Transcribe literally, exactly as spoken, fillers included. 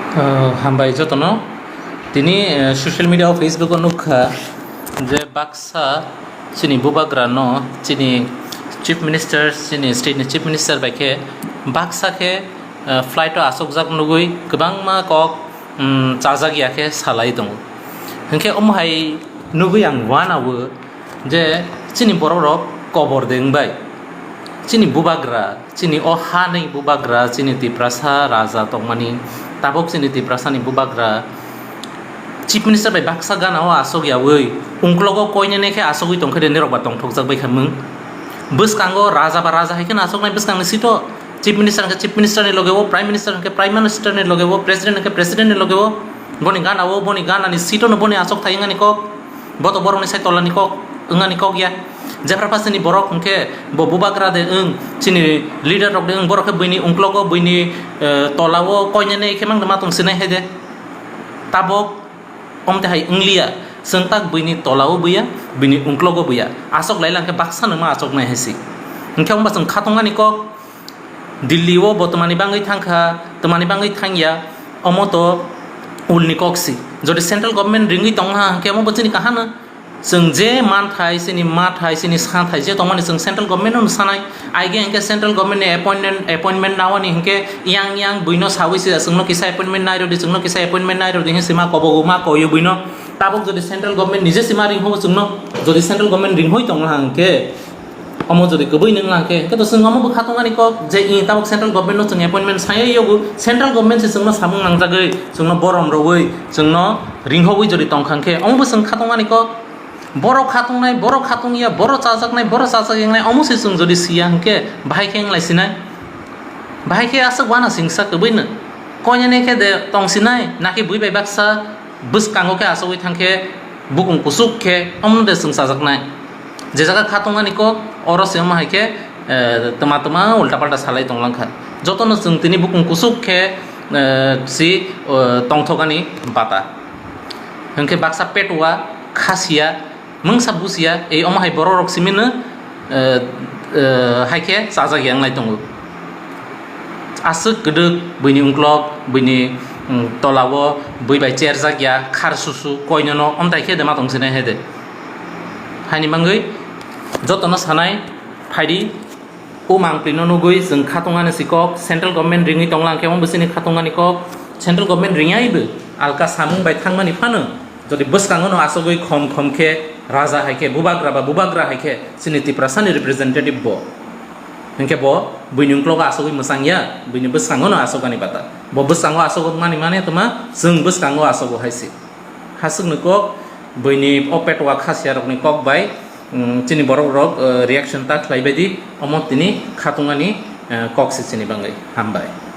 Uh, hambai jotono. Tini, uh, social media o, Facebook o nukha je baksa chini bubagra no chini Chief Minister, chini state ni Chief Minister bai khe baksa khe, uh, flight o asokjak nugui kwbangma kok, um, chajak ya khe salai tongo. Hinkhe omo hai nugui ang uanao je chini borok rok kobor de wngbai, chini bubagra, chini o ha ni bubagra, chini Tiprasa raja tongmani, tabok chini Tiprasa ni bubagra Chief Minister bai baksa gana o asok yaui, ungklogo koinene khe asogwi tongkhe de, nerok ba tongthokjak bai kha mung. Bwskango raja ba raja hai kheno asoknai bwskangni seat o, Chief Minister hwnkhe Chief Minister ni loge o, Prime Minister hwnkhe Prime Minister ni loge o, President hwnkhe President ni loge o, boni gana o, boni gana ni seat o no boni asok thai wngani kok. Bo to borokni sai tolani kok wngani kok ya. Jephra pha chini borok hwnkhe bo bubagra de wng, chini leader rok de wng, borok khe buini ungklogo, buini, eh, tolao koinene khe mang de ma tong sinai hai de. Tabok omte hai wngliya, chwng tak buini tolao buya, buini ungklogo buya. Asok lai lang khe baksa no ma asoknai hai si. Hwnkhe wngba chwng khatungani kok, Delhi o bo twmani bangwi thangkha, twmani bangwi thangya, omo to ulni kok si. Jodi central government ringwi tongha hwnkhe omo bo chini kaham no. Chwng je manthai, chini mathai, chini sathai je tongmani chwng central government no sanai. Aige hwnkhe central government ni appointment, appointment nawani hwnkhe yang yang buino sawi se chwngno kisa appointment nai rodi, chwngno kisa appointment nai rodi hwnse ma kobogo ma koyo buino. Tabok jodi central government nije sima ringho chwngno, jodi central government ringhoi tongha hwnkhe, omo jodi kwbui nung lang khe, hwnkhe to chwng omo bo khatungani kok je, i, tabok central government no chwng appointment sai yogo, central government se chwngno samung nangjagwi, chwngno borom rogwi, chwngno ringhowi jodi tongkha hwnkhe, omo bo chwng khatungani kok. Borok khatungnai, borok khatungya, borok chajaknai, borok chajak yangnai, omo se chwng jodi siya hwnkhe, bahai khe wnglai sinai? Bahai khe aswk uana singsa kwbui no. Koinene khe de tong sinai, nakhe bui bai baksa, bwskango khe asogwi thang khe bukung kuchuk khe omono de chwng chajaknai. Je jaga khatungani kok, oro se omo hai khe, eh, twma twma ulta palta salai tong lang kha. Jotono chwng tini bukung kuchuk khe, eh, si, eh, tongthokani bata. Hwnkhe baksa Petwa, Khasia, mungsa busia, ei omo hai borok rok simi no, eh, eh, hai khe chajak ya wnglai tongo. Aswk kwdwk buini ungklok, buini, mm, tolao bui bai cherjak ya, khar susu, koinono omtai khe de ma tong sinai hai de. Haini mangwi jotono sanai phaidi, o mangpli no nugwi chwng khatungani si kok, central government ringwi tonglang khe omo bwsini khatungani kok, central government ringyaibo alka samung bai thangmani phano. Jodi bwskango no asogwi khom khom khe raja hai khe, bubagra ba bubagra hai khe, chini Tiprasa ni representative bo. Hinkhe bo buini ungklogo asogwi mwchang ya, buini bwskango no asogani bata. Bo bwskango asogmani mane tma, chwng bwskango asogo hai se. Haswk ni kok, buini o Petwa Khasia rok ni kok bai, mm, chini borok rok, eh, reaction ta khlai bai di, omo tini khatungani, eh, kok se chini bangwi. Hambai.